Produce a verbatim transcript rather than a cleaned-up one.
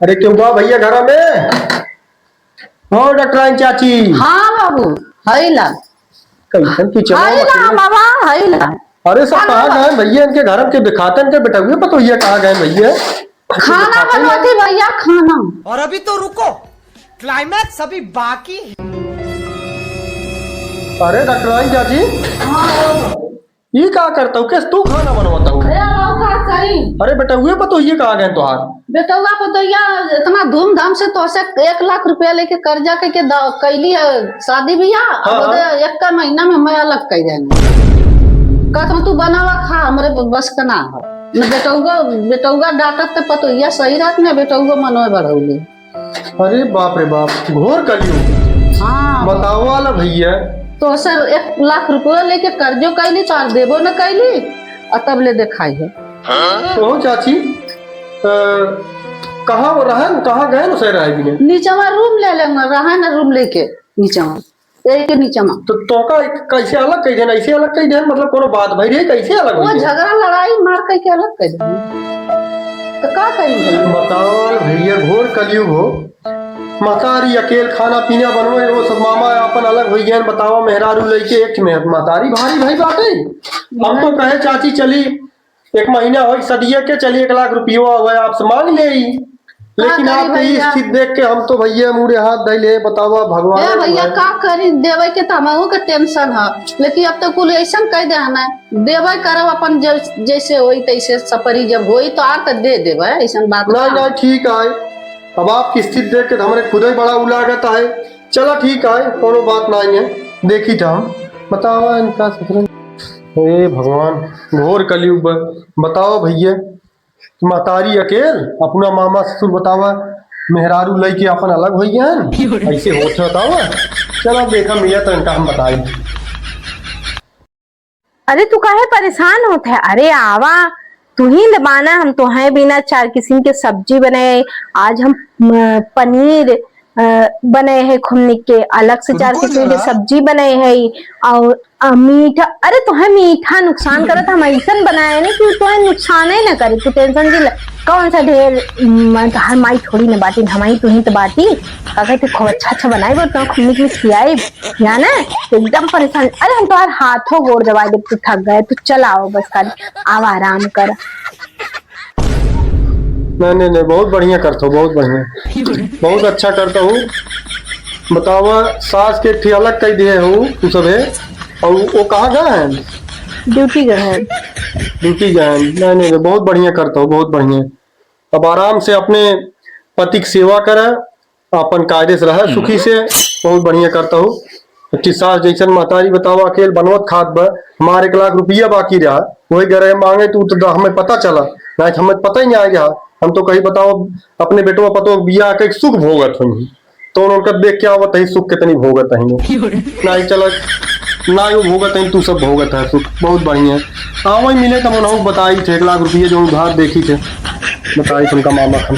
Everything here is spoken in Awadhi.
अरे, केहू बा भइया घरा में? हो डॉक्टराइन चाची। हाँ बाबू, हइला। कैसन किचनवा हइला में? बाबा, हइला। अरे, सब कहाँ गए भइया? इनके घर के दिखाते, इनके बेटउए पतोहिया कहाँ गए भइया? खाना बनावत ही भइया, खाना। और अभी तो रुको, climax अभी बाकी है। अरे डॉक्टराइन चाची। हाँ। ई का करत हऊ? कैस तू खाना बनवत हऊ? अरे, अब का करी? अरे बेटउए पतोहिया कहाँ गए तोहार? बेटउआ पतोहिया इतना धूमधाम से तोहसे एक लाख रुपया लेके कर्जा कइके द-, कइली है शादी बियाह। अब हाँ, हाँ। दे, एक का महीना में मैं अलग कइ देंगे। कहत हूँ, "तू बनावा खा, हमरे ब-, बस का ना हो।" न बेटउआ, बेटउआ डांटत त पतोहिया सही रहत, न बेटउआ मनोय बढ़ौले। अरे बाप रे बाप, घोर कलयुग। हाँ। बतावा ला भइया। तोहसे एक लाख रुपया लेके कर्जो कइली, तो आज देबो न कइली, आ तब ले देखाई है। तो चाची, अ, कहाँ वो रहन, कहाँ गए न सही रहे बिने? नीचवा रूम ले लेंगे, रहे न रूम लेके नीचवा, एक के नीचवा। तो तोका कैसे अलग कइ देन, ऐसे अलग कइ देन, मतलब कोनो बात भई रहे, कैसे अलग वो होइ गए? झगड़ा लड़ाई मार कइ के अलग कइ देन। तो का करी हम? बताओ भइया, घोर कलयुग हो। महतारी अकेल खाना पीना बनवे, वो सब मामा आपन अलग होइ गए। बताओ मेहरारू लइके एक ठे मेहर-, महतारी भारी भई बाटे। हम तो कहे चाची चली एक महीना होई सदिये के, चली एक लाख रुपयो हुए आपसे मांग लेई। लेकिन का करी आपके ई भइया? स्थिति देख के हम तो भइया मुड़े हाथ धइले, बतावा भगवान ए भइया, का करी, देवे के त हमहू के tension ह, लेकिन अब तो कुल ऐसन कह दे हमें, देवे करब अपन जब जैसे होई तैसे सपरी जब होई तो आर त दे देवे, ऐसन बात नहीं, ना। नहीं, ठीक है। अब आपकी स्थिति देख के तो हमरे खुदे बड़ा उ लागत है। चला ठीक है, कोनो बात नहीं है, देखी था हम। बतावा इनका ससुर। हे भगवान, घोर कलयुग बा। बताओ भइया, महतारी अकेल, अपना मामा ससुर बतावा, मेहरारू लइके अपन अलग होइ गए हैं। ऐसे होत है बतावा। चला देखा मिला तो इनका हम बताई। अरे तू काहे परेशान होत है? अरे आवा, तू ही न बाना, हम तोहे बिना चार किस्म के सब्जी बनाए, आज हम, म, पनीर अ, बने है, खुमनी के अलग से चार रुको किस्म के जरा। सब्जी बने है, और, अ, मीठा। अरे तोहे मीठा नुकसान करत, हम ऐसन बनाए नहीं कि तोहे नुकसान ही ना करे, तू tension जी ले। कौन सा ढेर, म, हर माई थोड़ी ना बाटी, हमारी तू ही तो बाटी। का कहते खूब अच्छा अच्छा बनाई, बोल तो खुमनी के खियाई, जाने एकदम परेशान। अरे हम तोहार हाथों गोड़ दबाई दे, तू थक गए, तू चल आओ बस खाली, आवा आराम कर। नहीं, नहीं, नहीं, बहुत बढ़िया करत हो, बहुत बढ़िया। बहुत अच्छा करत हो। बतावा, सास के एक ठे अलग कई दिए हो तू सभे, और वो कहाँ गए हैं? Duty गए हैं। Duty गए हैं। नहीं, नहीं, नहीं, बहुत बढ़िया करत हो, बहुत बढ़िया। अब आराम से अपने पति की सेवा करा, अपन कायदे से रहा सुखी से, बहुत बढ़िया करत हो। कि सास जैसन महतारी बतावा, अकेल बनवत खात बा, हमार एक लाख रुपया बाकी रहा, वही गरे मांगे तू तो हमें पता चला, नहीं तो हमें पता ही नहीं आ रहा। हम तो कहीं बताओ अपने बेटवा पतोह बियाह के सुख भोगत होई, तो उनका देख के आवत है सुख कितनी भोगत है। नहीं चला, ना वो भोगत है, तू सब भोगत है सुख, बहुत बढ़िया। हाँ वही मिले तो उन्होंने बताई थे, एक लाख रुपया जो उधार देखी थे, बताई थे उनका मामा खन।